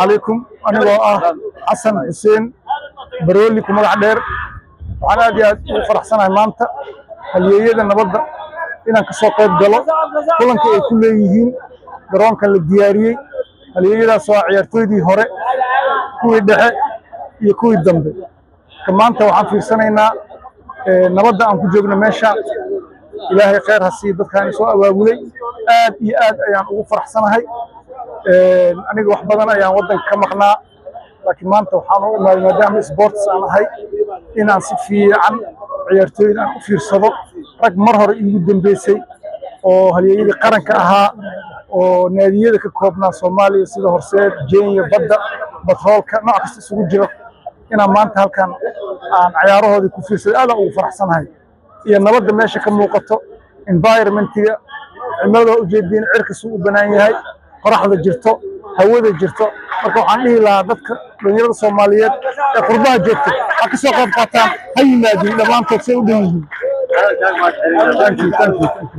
Calaykum. Anigoo ah Xasan Xuseen Barooli, ku magac dheer, waxaan aad iyo aad ugu faraxsanahay maanta halyeeyada nabadda inaan ka soo qayb galo kulanka ay ku leeyihiin garoonkan la diyaariyey. Halyeeyadaas waa ciyaartooydii hore, kuwii dhexe iyo kuwii dambe. Ka maanta waxaan fiirsanaynaa nabadda aan ku joogno meesha. Ilaahay khayr ha siiyo dadkaan soo abaabulay. Aad iyo aad ayaan ugu faraxsanahay. Aniga wax badan ayaan waddanka ka maqnaa, laakiin maanta waxaan u imaaday, maadaama sports aan ahay, inaan si fiican ciyaartooyda aan u fiirsado, rag mar hore iigu dambeysay oo halyeeyadii qaranka ahaa oo naadiyada ka koobnaa Soomaaliya, sida Horseed, Jenya, Badda, Batroolka, nooc kasta isugu jiro, inaan maanta halkan aan ciyaarahoodii ku fiirsado. Aad aan ugu faraxsanahay iyo nabadda meesha ka muuqato, environmentiga, cimilada waa ujeediin, cirka suu u banaan yahay, qoraxda jirto, hawada jirto. Marka waxaan dhihi lahaa dadka dhalinyarada Soomaaliyeed ee qurbaha joogta ha ka soo qayb qaataan, ha yimaadiin dhammaantood say u dhan yihiin. Thank you, thank you, thank you.